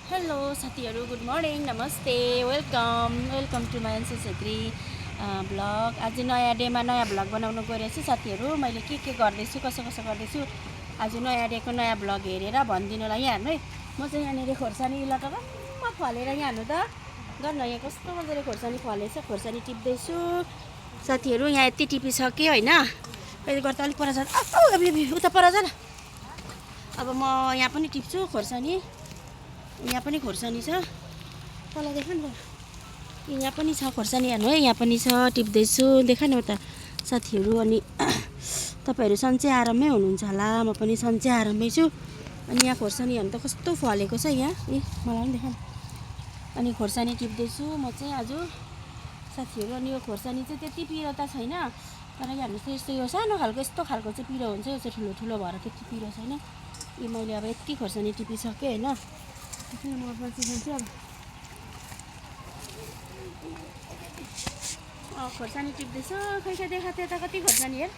Hello साथीहरू, good morning, नमस्ते, welcome to my NC Chhetri blog. आज नयाँ डेमा नयाँ भ्लग बनाउनु गइरहेको छु साथीहरू। मैले के गर्दैछु, कसो गर्दैछु आज नयाँ डेको नयाँ भ्लग हेरेर भनिदिनुलाई यहाँ हेर्नु है। म चाहिँ यहाँनिर खोर्सानी लटक्क फलेर यहाँ हेर्नु त, गर्न यहाँ कस्तो मजाले खोर्सानी फलेछ। खोर्सानी टिप्दैछु साथीहरू। यहाँ यति टिपिसक्यो होइन, कहिले गर्दा अलिक पर जान्छ, उता पर जान। अब म यहाँ पनि टिप्छु खोर्सानी। यहाँ पनि खोर्सानी छ, तल देख न त, यहाँ पनि छ खोर्सानी हेर्नु है। यहाँ पनि छ, टिप्दैछु, देख न त साथीहरू। अनि तपाईँहरू सन्चै आराममै हुनुहुन्छ होला, म पनि सन्चै आराममै छु। अनि यहाँ खोर्सानी हेर्नु त कस्तो फलेको छ यहाँ, मलाई पनि देख न। अनि खोर्सानी टिप्दैछु म चाहिँ आज साथीहरू। अनि यो खोर्सानी चाहिँ त्यति पिरो त छैन, तर यहाँ हेर्नुहोस् त, यस्तो यो सानो खालको यस्तो खालको चाहिँ पिरो हुन्छ। यो चाहिँ ठुलो ठुलो भएर त्यति पिरो छैन। यो मैले अब यति खोर्सानी टिपिसकेँ होइन। अब खोर्सानी टिप्दैछु, खै देखा त्यता कति खोर्सानी हेर,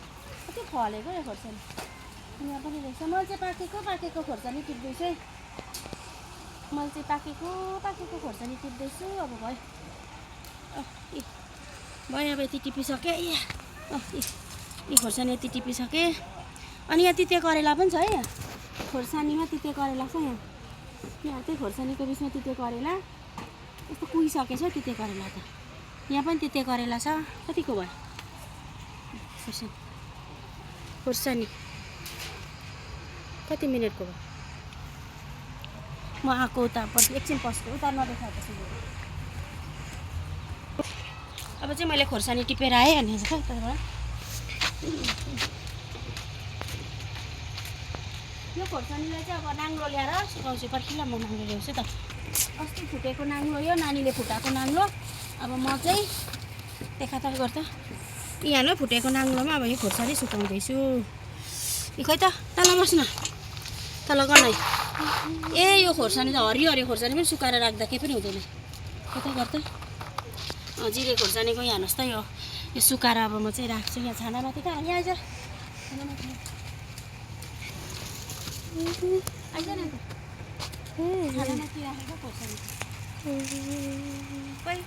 कति फलेको यो खोर्सानी। यहाँ पनि रहेछ। मैले चाहिँ पाकेको खोर्सानी टिप्दैछु है। मैले चाहिँ पाकेको खोर्सानी टिप्दैछु। अब भयो अब यति टिपिसकेँ। यी खोर्सानी यति टिपिसकेँ। अनि यहाँ तिते करेला पनि छ है। यहाँ खोर्सानीमा तिते करेला छ। यहाँ चाहिँ खोर्सानीको बिचमा तिते करेला यस्तो कुहिसकेछ तिते करेला त। यहाँ पनि तिते करेला छ। कतिको भयो खोर्सानी, कति मिनटको भयो? म आएको उता एकछिन पस्छु, उता नदेखाएपछि। अब चाहिँ मैले खोर्सानी टिपेर आएँ अनि त्यहाँबाट यो खोर्सानीलाई चाहिँ अब नाङ्लो ल्याएर सुकाउँछु। पर्खिला म नाङ्लो ल्याउँछु त। अस्ति फुटेको नाङ्लो, यो नानीले फुटाएको नाङ्लो। अब म चाहिँ देखाताल गर्दा यहाँ फुटेको नाङ्लोमा अब यो खोर्सानी सुकाउँदैछु। खै त, तल बस्न, तल गर्न। ए यो खोर्सानी त हरियो खोर्सानी पनि सुकाएर राख्दा केही पनि हुँदैन। कता गर्दा जिरे खोर्सानीको यहाँ हेर्नुहोस् त, यो सुकाएर अब म चाहिँ राख्छु यहाँ छानामाथि। त यहाँ आइज, आइज न त, छानामाथि राखेको खोर्सानी। खै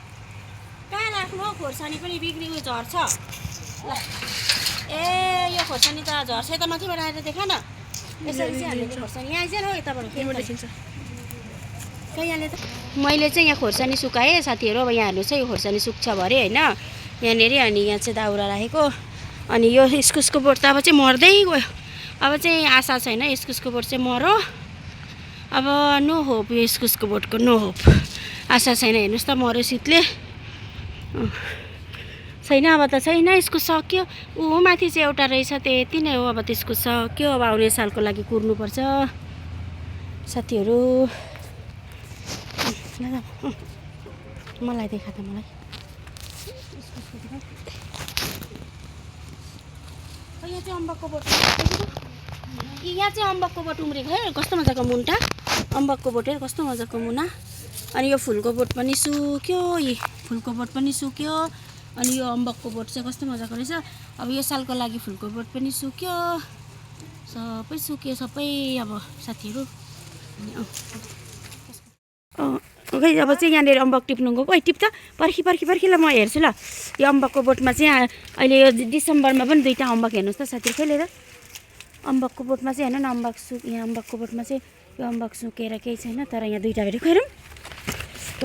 कहाँ राख्नु, खोर्सानी पनि बिग्री झर्छ ल। ए यो खोर्सानी त झर्छ त, माथिबाट आएर देख न। यसरी चाहिँ हाल्ने खोर्सानी। यहाँ आइज न हो, यताबाट देखिन्छ। खै यहाँले त मैले चाहिँ यहाँ खोर्सानी सुकाएँ साथीहरू। अब यहाँ हेर्नुहोस् है, यो खोर्सानी सुक्छ भरे होइन यहाँनिर। अनि यहाँ चाहिँ दाउरा राखेको। अनि यो इस्कुसको बोट त अब चाहिँ मर्दै गयो। अब चाहिँ आशा छैन, इस्कुसको बोट चाहिँ मर्यो। अब नो होप, यो इस्कुसको बोटको नो होप, आशा छैन। हेर्नुहोस् त मर्यो शीतले छैन। अब त छैन, इस्कुस सक्यो। माथि चाहिँ एउटा रहेछ, त्यति नै हो। अब त इस्कुस सक्यो। अब आउने सालको लागि कुर्नुपर्छ साथीहरू। मलाई देखा त, मलाई यहाँ चाहिँ अम्बकको बोट, यहाँ चाहिँ अम्बकको बोट उम्रेको है। कस्तो मजाको मुन्टा अम्बकको बोट हेर, कस्तो मजाको मुना। अनि यो फुलको बोट पनि सुक्यो, यी फुलको बोट पनि सुक्यो। अनि यो अम्बकको बोट चाहिँ कस्तो मजाको रहेछ। अब यो सालको लागि फुलको बोट पनि सुक्यो, सबै सुक्यो सबै। अब साथीहरू खै अब चाहिँ यहाँनिर अम्बक टिप्नु गएको। टिप त, पर्खी ल, म हेर्छु ल। यो अम्बकको बोटमा चाहिँ अहिले यो डिसेम्बरमा पनि 2टा अम्बक हेर्नुहोस् त साथीहरू। खै लिएर अम्बकको बोटमा चाहिँ हेर्नु न, यहाँ अम्बकको बोटमा चाहिँ यो अम्बक सुकेर केही छैन। तर यहाँ 2टा भेट्यो। खै हेरौँ,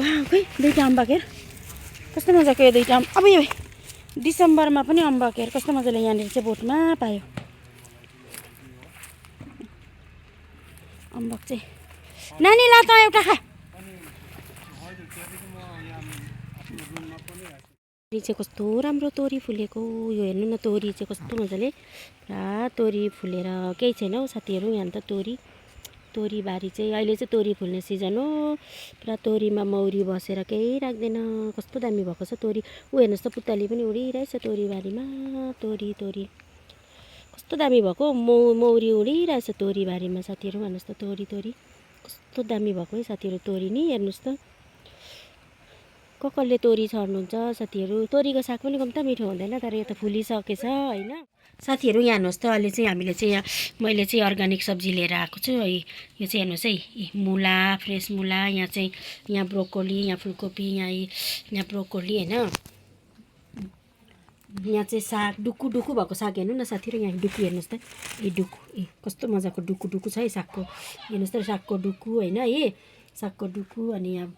वा खै 2टा अम्बक हेर, कस्तो मजाको यो 2टा। अब यो डिसेम्बरमा पनि अम्बक हेर, कस्तो मजाले यहाँनिर चाहिँ बोटमा पायो अम्बक चाहिँ। नानी ला त एउटा खा। तोरी चाहिँ कस्तो राम्रो तोरी फुलेको, यो हेर्नु न। तोरी चाहिँ कस्तो मजाले पुरा तोरी फुलेर केही छैन हौ साथीहरू। यहाँ त तोरी बारी चाहिँ अहिले चाहिँ तोरी फुल्ने सिजन हो। पुरा तोरीमा मौरी बसेर केही राख्दैन। कस्तो दामी भएको छ तोरी। हेर्नुहोस् त, पुतली पनि उडिरहेछ तोरी बारीमा। तोरी कस्तो दामी भएको, मौरी उडिरहेछ तोरी बारीमा साथीहरू। हेर्नुहोस् त, तोरी कस्तो दामी भएको है साथीहरू तोरी नि। हेर्नुहोस् त, कसले तोरी छर्नुहुन्छ साथीहरू। तोरीको साग पनि कम्ता मिठो हुँदैन, तर यो त फुलिसकेछ होइन साथीहरू। यहाँ हेर्नुहोस् त, अहिले चाहिँ हामीले चाहिँ यहाँ मैले चाहिँ अर्ग्यानिक सब्जी लिएर आएको छु है। यो चाहिँ हेर्नुहोस् है, मुला, फ्रेस मुला, यहाँ चाहिँ यहाँ ब्रोकोली, यहाँ फुलकोपी, यहाँ ब्रोकोली होइन। यहाँ चाहिँ साग डुकु डुकु भएको साग हेर्नु न साथीहरू। यहाँ डुकु हेर्नुहोस् त, डुकु कस्तो मजाको डुकु डुकु छ है सागको। हेर्नुहोस् त सागको डुकु होइन सागको डुकु। अनि यहाँ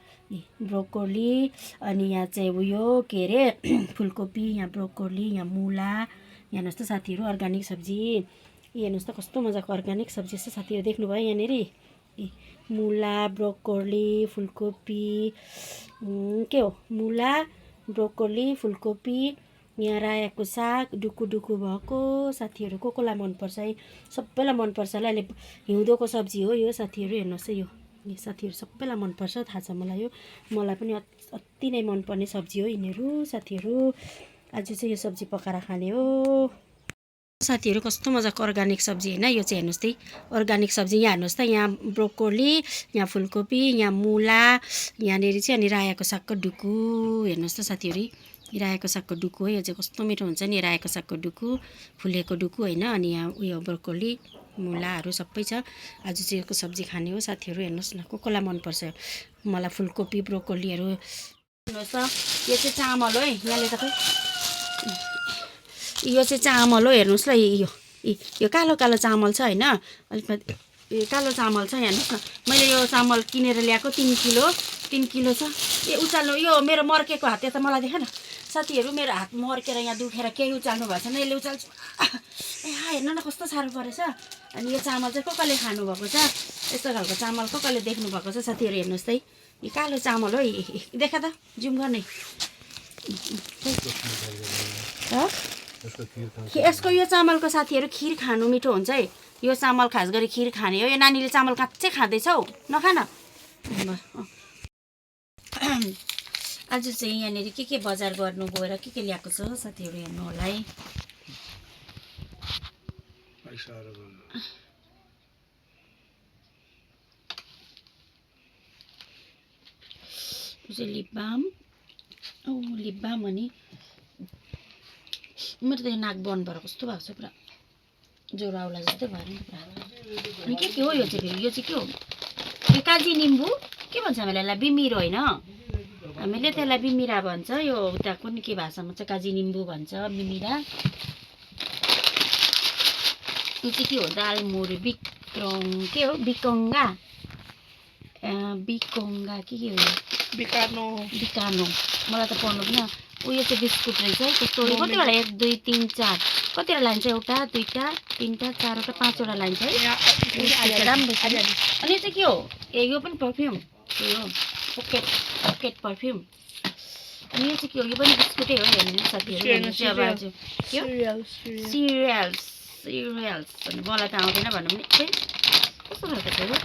ब्रोकोली, अनि यहाँ चाहिँ उयो के अरे फुलकोपी, यहाँ ब्रोकोली, यहाँ मुला। यहाँ हेर्नुहोस् त साथीहरू, अर्ग्यानिक सब्जी। हेर्नुहोस् त कस्तो मजाको अर्ग्यानिक सब्जी छ साथीहरू, देख्नुभयो यहाँनिर। मुला, ब्रोकोली, फुलकोपी, के हो मुला, ब्रोकोली, फुलकोपी, यहाँ रायोको साग डुकु डुकु भएको साथीहरू। कोलाई मनपर्छ है, सबैलाई मनपर्छ होला। अहिले हिउँदोको सब्जी हो यो साथीहरू। हेर्नुहोस् है, यो साथीहरू सबैलाई मनपर्छ, थाहा छ मलाई। यो मलाई पनि अति नै मनपर्ने सब्जी हो यिनीहरू साथीहरू। आज चाहिँ यो सब्जी पकाएर खाने हो साथीहरू। कस्तो मजाको अर्ग्यानिक सब्जी होइन यो चाहिँ। हेर्नुहोस् त अर्ग्यानिक सब्जी। यहाँ हेर्नुहोस् त, यहाँ ब्रोकोली, यहाँ फुलकोपी, यहाँ मुला, यहाँनिर चाहिँ अनि रायोको सागको डुकु। हेर्नुहोस् त साथीहरू, रायोको सागको डुकु हो यो चाहिँ। कस्तो मिठो हुन्छ नि रायोको सागको डुकु, फुलेको डुकु होइन। अनि यहाँ उयो ब्रोकोली, मुलाहरू सबै छ। आज चाहिँ यो सब्जी खाने हो साथीहरू। हेर्नुहोस् न, कोलाई मनपर्छ मलाई फुलकोपी ब्रोकोलीहरू। हेर्नुहोस् त, यो चाहिँ चामल हो है। यहाँले त खै यो चाहिँ चामल हो, हेर्नुहोस् ल। यो कालो कालो चामल छ होइन, अलिक यो कालो चामल छ। हेर्नुहोस् न, मैले यो चामल किनेर ल्याएको 3 किलो छ। उचाल्नु यो मेरो मर्केको हात त मलाई देख न साथीहरू, मेरो हात मर्केर यहाँ दुखेर केही उचाल्नु भएको छैन। यसले उचाल्छु। हेर्नु न कस्तो साह्रो परेछ। अनि यो चामल चाहिँ कसले खानुभएको छ, यस्तो खालको चामल कसले देख्नुभएको छ साथीहरू। हेर्नुहोस् त, यो कालो चामल हो। देखा त, जुम गर्ने। यसको यो चामलको साथीहरू खिर खानु मिठो हुन्छ है। यो चामल खास गरी खिर खाने हो। यो नानीले चामल काँच्चै खाँदैछौ, नखान। आज चाहिँ यहाँनिर के बजार गर्नु गएर के ल्याएको छ साथीहरू हेर्नु होला है। लिप बाम, लिप बाम अनि मेरो त यो नाक बन्द भएर कस्तो भएको छ, पुरा ज्वरो आउला जस्तै भयो नि पुरा। अनि के हो यो चाहिँ फेरि, यो चाहिँ के हो, यो काजी निम्बु के भन्छ हामीले यसलाई, बिमिरो होइन, हामीले त्यसलाई बिमिरा भन्छ। यो उता कुन के भाषामा चाहिँ काजी निम्बु भन्छ, बिमिरा। यो चाहिँ के हो, दालमुरी बिक्रङ, के हो बिकङ्गा, बिकङ्गा के हो, बिकानो, मलाई त पढ्नु पनि। उयो चाहिँ बिस्कुट रहेछ है, कस्तो कतिवटा, 1 2 3 4 कतिवटा लाइन छ, एउटा दुईवटा तिनवटा चारवटा पाँचवटा लाइन छ है, राम्रो छ। अनि यो चाहिँ के हो, यो पनि पर्फ्युम, यो पकेट पर्फ्युम। अनि यो चाहिँ के हो, यो पनि बिस्कुटै हो हेर्नु साथीहरू। अब आज सिरियल्स भन्नु मलाई त आउँदैन भनौँ नि, कस्तो खालको छ यो,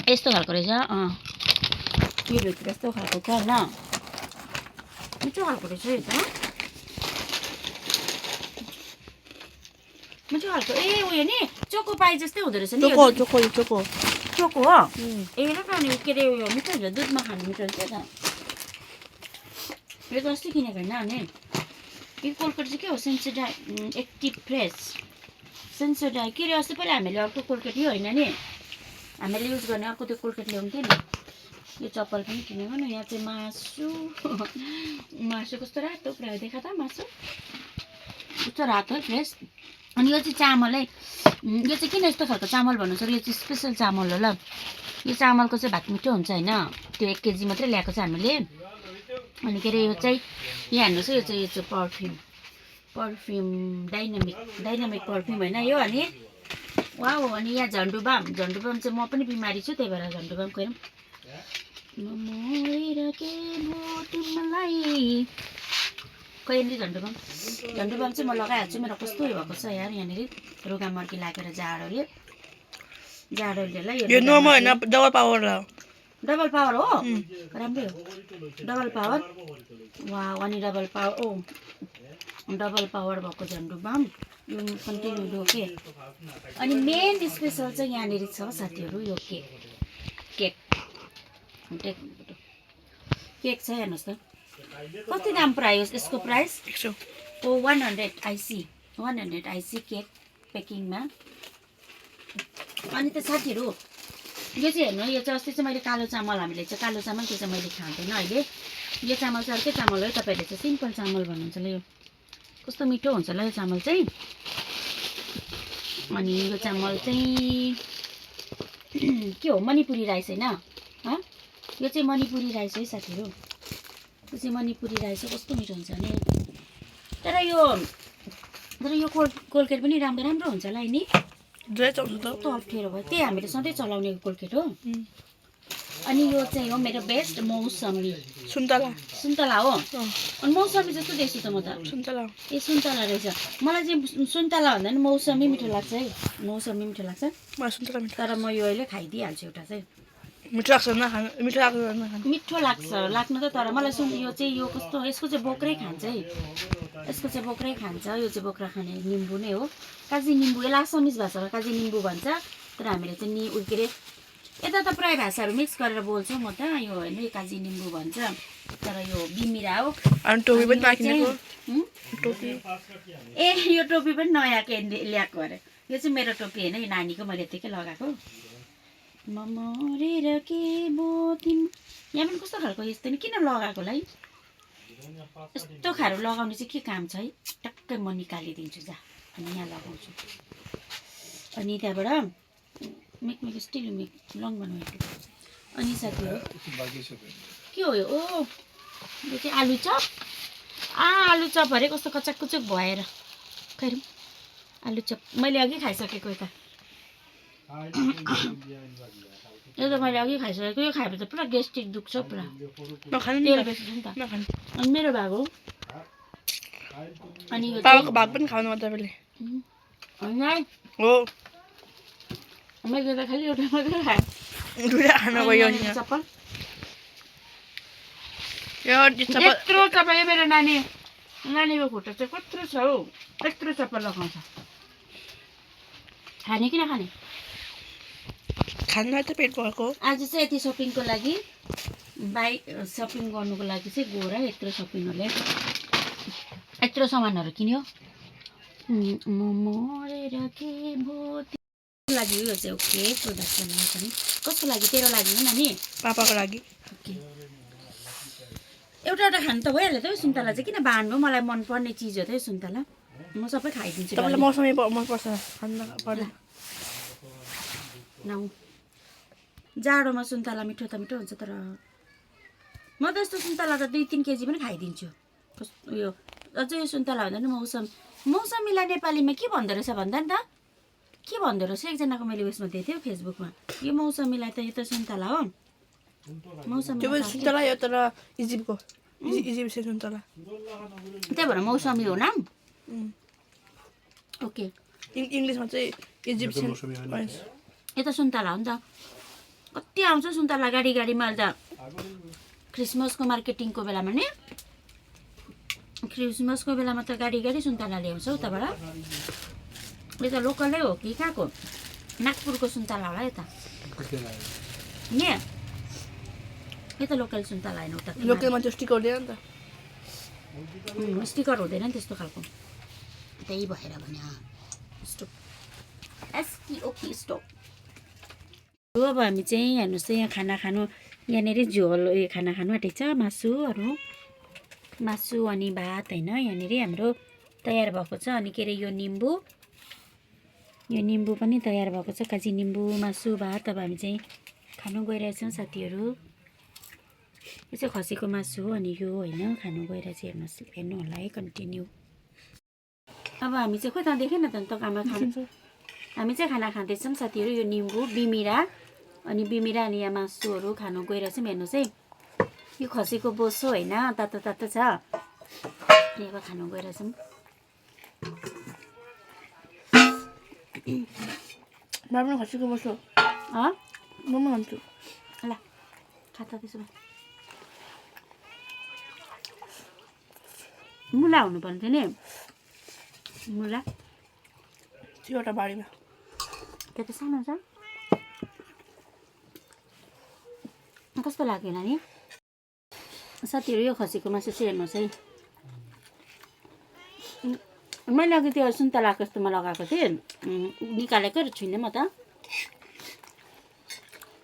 यस्तो खालको रहेछ। यो भित्र यस्तो खालको छ होइन, मिठो खालको रहेछ यो त, मिठो खालको। उयो नि चोको पाई जस्तै हुँदो रहेछ नि, चोको हो। र त अनि के अरे उयो मिठो हुन्छ, दुधमा खानु मिठो हुन्छ त। यो त अस्ति किनेको होइन अनि। यो कोलगेट चाहिँ के हो, सेन्सोडाइन एक्टिभ फ्रेस सेन्सोडाइन के अरे। अस्ति पहिला हामीले अर्को कोलगेट यो होइन नि, हामीले युज गर्ने अर्को त्यो कोलगेट ल्याउँथ्यो नि। यो चप्पल पनि किनेको न। यहाँ चाहिँ मासु कस्तो रातो पुरा देखा त, मासु कस्तो रातो है, फ्रेस। अनि यो चाहिँ चामल है, यो चाहिँ किन यस्तो खालको चामल भन्नु छ, यो चाहिँ स्पेसल चामल हो ल। यो चामलको चाहिँ भात मिठो हुन्छ होइन, त्यो 1 केजी मात्रै ल्याएको छ हामीले। अनि के अरे यो चाहिँ यहाँ हेर्नुहोस् है, यो चाहिँ पर्फ्युम डाइनामिक पर्फ्युम होइन यो। अनि वाउ, अनि यहाँ झन्डु बाम चाहिँ म पनि बिमारी छु, त्यही भएर झन्डु बाम हेरौँ। कहिले झन्डु बाम चाहिँ म लगाइहाल्छु, मेरो कस्तो उयो भएको छ यार यहाँनिर, रुगामर्की लागेर जाडोले यो नर्मल होइन, डबल पावर हो, राम्रै हो डबल पावर। वाउ, अनि डबल पावर भएको झन्डु बाम यो कन्टिन्यू हो के। अनि मेन स्पेसल चाहिँ यहाँनिर छ साथीहरू, यो केक केक छ हेर्नुहोस् त कति दाम प्राइस यसको प्राइस 100 ओ 100 आइसी 100 आइसी केक प्याकिङमा। अनि त साथीहरू यो चाहिँ हेर्नु यो चाहिँ अस्ति चाहिँ मैले कालो चामल हामीले चाहिँ कालो चामल त्यो चाहिँ मैले खाँदैन अहिले यो चामल चाहिँ अर्कै चामल हो तपाईँहरूले चाहिँ सिम्पल चामल भन्नुहुन्छ ल यो कस्तो मिठो हुन्छ ल यो चामल चाहिँ। अनि यो चामल चाहिँ के हो मणिपुरी राइस होइन यो चाहिँ मणिपुरी राइस है साथीहरू यो चाहिँ मणिपुरी राइस हो कस्तो मिठो हुन्छ नि। तर यो कोलगेट पनि राम्रो राम्रो हुन्छ होला नि कस्तो अप्ठ्यारो भयो त्यही हामीले सधैँ चलाउने कोलगेट हो। अनि यो चाहिँ हो मेरो बेस्ट मौसमी सुन्तला हो अनि मौसमी जस्तो देख्छु त म त सुन्तला रहेछ मलाई चाहिँ सुन्तला भन्दा पनि मौसमी मिठो लाग्छ है मौसमी मिठो लाग्छ तर म यो अहिले खाइदिइहाल्छु एउटा चाहिँ मिठो लाग्छ लाग्नु त तर मलाई यो चाहिँ यो कस्तो यसको चाहिँ बोक्रै खान्छ है यसको चाहिँ बोक्रै खान्छ यो चाहिँ बोक्रा खाने निम्बु नै हो काजी निम्बु यसलाई आसामिज भाषामा काजी निम्बु भन्छ तर हामीले चाहिँ के अरे यता त प्रायः भाषाहरू मिक्स गरेर बोल्छौँ म त यो होइन यो काजी निम्बु भन्छ तर यो बिमिरा हो ए यो टोपी पनि नयाँ ल्याएको अरे यो चाहिँ मेरो टोपी होइन यो नानीको मैले यतिकै लगाएको म मरेर के बो तिम यहाँ पनि कस्तो खालको यस्तो नि किन लगाएको होला है यस्तो खालको लगाउने चाहिँ के काम छ है टक्कै म निकालिदिन्छु जा अनि यहाँ लगाउँछु अनि त्यहाँबाट मेक स्टिल मेक लङ बनाएको अनि साथीहरू के हो यो ओ यो चाहिँ आलु चप आलु चप अरे कस्तो कचाक कुचुक भएर खै आलु चप मैले अघि खाइसकेको यता यो त मैले अघि खाइसकेको यो खाएपछि त पुरा ग्यास्ट्रिक दुख्छ पुरा तेल बेसी छ नि त अनि मेरो भाग हो अनि यो भाग पनि खानु तपाईँले होइन हो मैले त खालि एउटा मात्रै खाएँ चप्पल यत्रो चप्पल यो मेरो नानीको खुट्टा चाहिँ कत्रो छ हौ यत्रो चप्पल लगाउँछ खाने कि नखाने खानु त पेट भएको आज चाहिँ यति सपिङको लागि सपिङ गर्नुको लागि चाहिँ गएर यत्रो सपिङहरूले यत्रो सामानहरू किन्यो मरेर के भो लागि यो चाहिँ ओके प्रोडक्ट बनाएको पनि कसको लागि तेरो लागि हो नानी पापाको लागि ओके एउटा खानु त भइहाल्यो त यो सुन्तला चाहिँ किन बाँड्नु मलाई मनपर्ने चिज हो त यो सुन्तला म सबै खाइदिन्छु तपाईँलाई मौसमी मनपर्छ खानु पर्दैन नौ जाडोमा सुन्तला मिठो त मिठो हुन्छ तर म त यस्तो सुन्तला त 2-3 केजी पनि खाइदिन्छु यो अझै यो सुन्तला भन्दा नि मौसमीलाई नेपालीमा के भन्दो रहेछ भन्दा नि त के भन्दो रहेछ एकजनाको मैले उयसमा दिएको थिएँ फेसबुकमा यो मौसमीलाई त यो त सुन्तला हो मौसमी सुन्तला यो तर इजिप्सियन सुन्तला त्यही भएर मौसमी हो नाम ओके इङ्ग्लिसमा चाहिँ इजिप्सियन यो त सुन्तला हो नि त कति आउँछ सुन्तला गाडीमा अहिले त क्रिसमसको मार्केटिङको बेलामा नि क्रिसमसको बेलामा त गाडी सुन्तला ल्याउँछ उताबाट यो त लोकलै हो कि कहाँको नागपुरको सुन्तला होला यता नि यो त लोकल सुन्तला होइन उता लोकलमा त्यो स्टिकर हुँदैन नि त स्टिकर हुँदैन नि त्यस्तो खालको त्यही भएर भने स्टोक ओके स्टोक हो अब हामी चाहिँ हेर्नुहोस् त यहाँ खाना खानु यहाँनिर झोल उयो खाना खानु आँटेको छ मासु अनि भात होइन यहाँनिर हाम्रो तयार भएको छ अनि के अरे यो निम्बु पनि तयार भएको छ काजी निम्बु मासु भात अब हामी चाहिँ खानु गइरहेछौँ साथीहरू यो चाहिँ खसीको मासु हो अनि यो होइन खानु गइरहेछ हेर्नु होला है कन्टिन्यू अब हामी चाहिँ खोइ त देखेन त हामी चाहिँ खाना खाँदैछौँ साथीहरू यो निम्बु बिमिरा अनि यहाँ मासुहरू खानु गइरहेछौँ हेर्नुहोस् है यो खसीको बोसो होइन तातो छ यहाँको खानु गइरहेछौँ राम्रो खसीको बोसो म खान्छु ल खाता त्यसो भए मुला हुनु पर्ने थियो नि मुला त्यो एउटा बारीमा त्यो त सानो छ कस्तो लाग्यो नानी साथीहरू यो खसीको मासु चाहिँ हेर्नुहोस् है। मैले अघि त्यो सुन्तलाको जस्तोमा लगाएको थिएँ, निकालेको छुइनँ म त।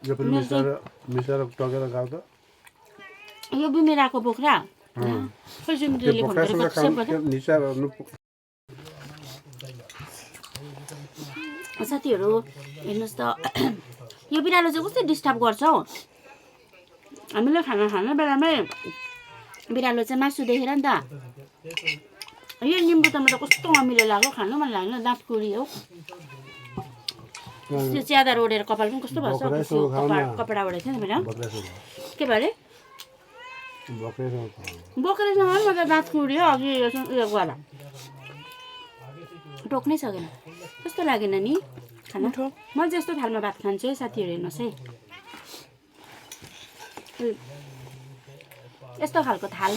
यो पनि मिसाएर टकेर गएको त यो बिमिराको बोक्रा साथीहरू हेर्नुहोस् त। यो बिरालो चाहिँ कस्तो डिस्टर्ब गर्छ हौ। हामीले खाना खाने बेलामै बिरालो चाहिँ मासु देखेर नि त। यो निम्बु त मलाई कस्तो अमिलो लाग्यो, खानु मन लाग्यो, दाँत कुरियो। त्यो च्यादर ओढेर कपाल पनि कस्तो भएछ, कपडा ओढेको थियो नि मैले। के भयो अरे बोक्रेसँग म त दाँत कुरियो अघि उयो गरेर टोक्नै सकेन। कस्तो लागेन नि खाना। म चाहिँ यस्तो थालमा भात खान्छु है साथीहरू, हेर्नुहोस् है। यस्तो खालको थाल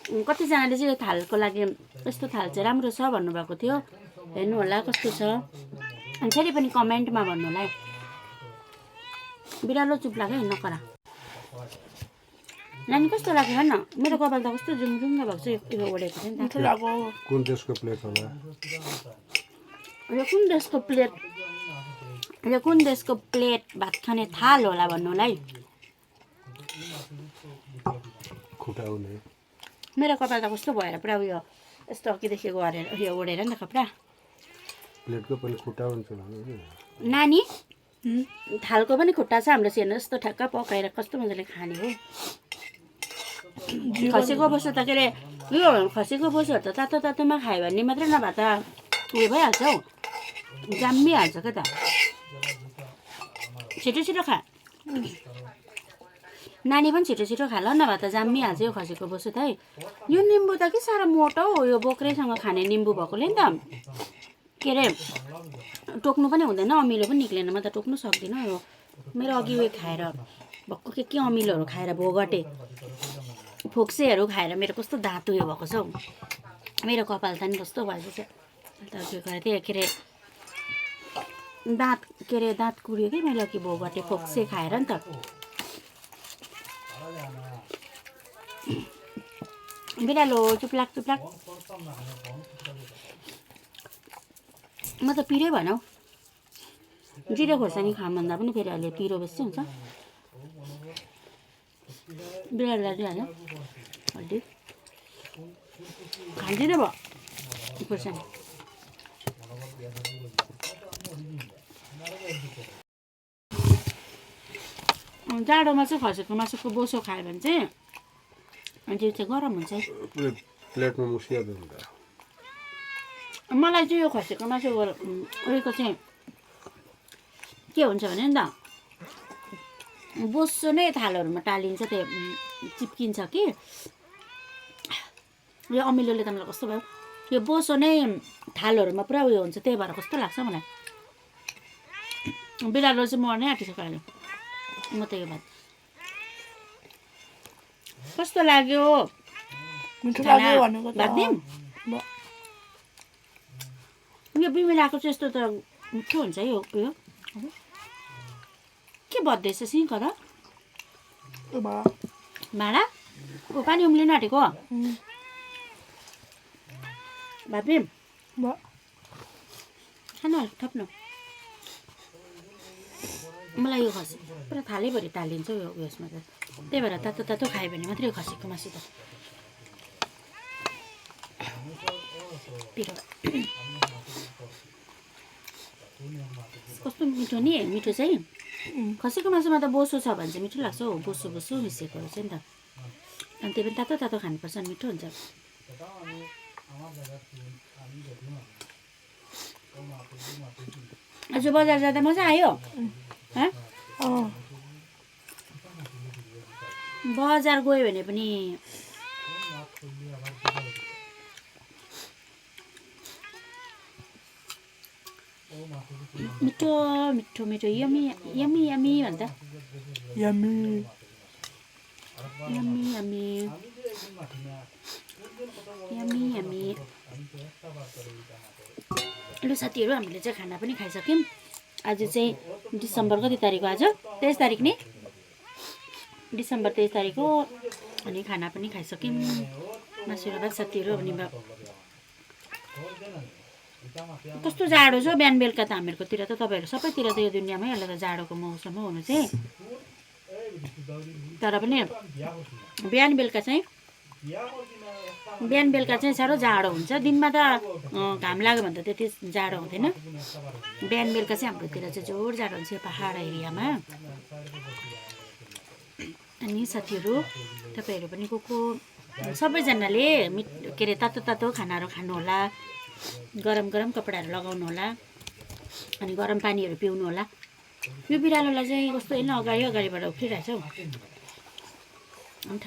कतिजनाले चाहिँ यो थालको लागि यस्तो थाल चाहिँ राम्रो छ भन्नुभएको थियो। हेर्नु होला कस्तो छ, अनि फेरि पनि कमेन्टमा भन्नु होला है। बिरालो चुप लाग्यो नकरा। नानी कस्तो लाग्यो भन्न। मेरो कपाल त कस्तो जुङजुङ्ग भएको छ यो ओढेको थियो नि त। कुन देशको प्लेट होला यो कुन देशको प्लेट, यो कुन देशको प्लेट भात खाने थाल होला भन्नु होला है। खुटाउने मेरो कपाल त कस्तो भएर पुरा उयो यस्तो अघिदेखि गरेर उयो ओढेर नि त कपडा। प्लेटको पनि खुट्टा हुन्छ नानी थालको पनि खुट्टा छ हाम्रो। हेर्नु यस्तो ठ्याक्क पकाएर कस्तो मजाले खाने हो। खसीको बोसो त के अरे यो खसीको बोसोहरू त तातो तातोमा खायो भने मात्रै नभए त उयो भइहाल्छ हौ, जाम्मिहाल्छ क्या त। छिटो छिटो खा नानी पनि, छिटो छिटो खा ल, नभए त जाम्मिहाल्छ यो खसीको बोसो त है। यो निम्बु त के साह्रो मोटो हौ, यो बोक्रेसँग खाने निम्बु भएकोले नि त के अरे टोक्नु पनि हुँदैन, अमिलो पनि निक्लेन। म त टोक्नु सक्दिनँ। यो मेरो अघि उयो खाएर भक्कु के अमिलोहरू खाएर भोगटे फोक्सेहरू खाएर मेरो कस्तो दाँत उयो भएको छ हौ। मेरो कपाल त नि कस्तो भएछ त्यो त्यही के अरे दाँत कुरियो कि मैले अघि भोगटे फोक्से खाएर नि त। बिरालो चुप्लाक चुप्लाक। म त पिरै भनौ, जिरो खोर्सानी खानुभन्दा पनि फेरि अहिले पिरो बेसी हुन्छ। बिरालोलाई चाहिँ होइन हल्दी खाँदिनँ भयो खोर्सानी। जाडोमा चाहिँ खसीको मासुको बोसो खायो भने चाहिँ जिउ चाहिँ गरम हुन्छ है। प्लेटमा मुसियाद हुन्छ। मलाई चाहिँ यो खसीको मासु उयोको चाहिँ के हुन्छ भने नि त बोसो नै थालहरूमा टालिन्छ, त्यो चिप्किन्छ कि यो अमिलोले त मलाई कस्तो भयो। यो बोसो नै थालहरूमा पुरा उयो हुन्छ, त्यही भएर कस्तो लाग्छ मलाई। बिरालो चाहिँ मर्नै आँटिसक्यो अहिले। म त यो भात कस्तो लाग्यो भाग्दिम। यो बिमिराको चाहिँ यस्तो त मिठो हुन्छ है। यो उयो के बद्दैछ सिङ्क र भाँडा ओ पानी उम्लिन आँटेको भाग्दिम खानु थप्नु। मलाई यो खसी पुरा थालैभरि टालिन्छ यो उयसमा त, त्यही भएर तातो तातो खायो भने मात्रै यो खसीको मासु त पिरो। कस्तो मिठो नि, मिठो चाहिँ खसीको मासुमा त बोसो छ भने चाहिँ मिठो लाग्छ हौ। बोसो बोसो मिसिएकोहरू चाहिँ नि त, अनि त्यो पनि तातो तातो खानुपर्छ, मिठो हुन्छ। आज बजार जाँदा मजा आयो। बजार गयो भने पनि मिठो मिठो मिठो यमी यमी यमी भन्छ। Yummy yummy yummy yummy yummy. लु साथीहरू हामीले चाहिँ खाना पनि खाइसक्यौँ। आज चाहिँ डिसेम्बर कति तारिक हो, आज 23 तारिक नि डिसेम्बर 23 तारिक हो अनि खाना पनि खाइसक्यौँ मासु र भात साथीहरू। अनि कस्तो जाडो छ बिहान बेलुका त हामीहरूकोतिर त तपाईँहरू सबैतिर त यो दुनियाँमै अहिले त जाडोको मौसम हो हुनु चाहिँ। तर पनि बिहान बेलुका चाहिँ साह्रो जाडो हुन्छ। दिनमा त घाम लाग्यो भने त त्यति जाडो हुँदैन। बिहान बेलुका चाहिँ हाम्रोतिर चाहिँ जोड जाडो हुन्छ पहाड एरियामा। अनि साथीहरू तपाईँहरू पनि को सबैजनाले के अरे तातो तातो खानाहरू खानुहोला, गरम गरम कपडाहरू लगाउनु होला अनि गरम पानीहरू पिउनु होला। यो बिरालोलाई चाहिँ कस्तो होइन अगाडिबाट उफ्रिरहेछ हौ। अनि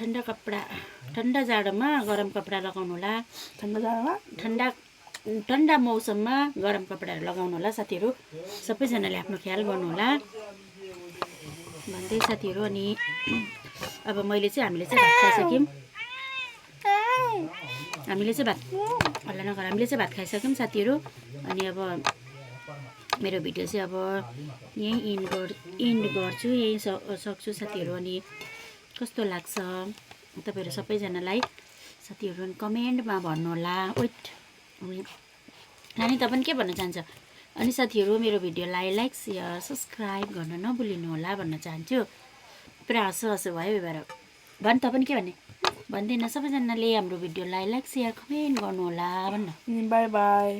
ठन्डा जाडोमा गरम कपडा लगाउनु होला, ठन्डा मौसममा गरम कपडाहरू लगाउनु होला साथीहरू। सबैजनाले आफ्नो ख्याल गर्नु होला भन्दै साथीहरू। अनि अब हामीले चाहिँ भात खाइसक्यौँ। हामीले चाहिँ भात खाइसक्यौँ साथीहरू। अनि अब मेरो भिडियो चाहिँ अब यहीँ इन्ड गर्छु, यहीँ सक्छु साथीहरू। अनि कस्तो लाग्छ तपाईँहरू सबैजनालाई साथीहरू कमेन्टमा भन्नुहोला। नानी त पनि के भन्न चाहन्छ? अनि साथीहरू मेरो भिडियोलाई लाइक सेयर सब्सक्राइब गर्न नभुलिनु होला भन्न चाहन्छु। पुरा हँसो भयो यो भएर भन् त पनि के भन्ने भन्दैन। सबैजनाले हाम्रो भिडियोलाई लाइक सेयर कमेन्ट गर्नुहोला भन्न। By by.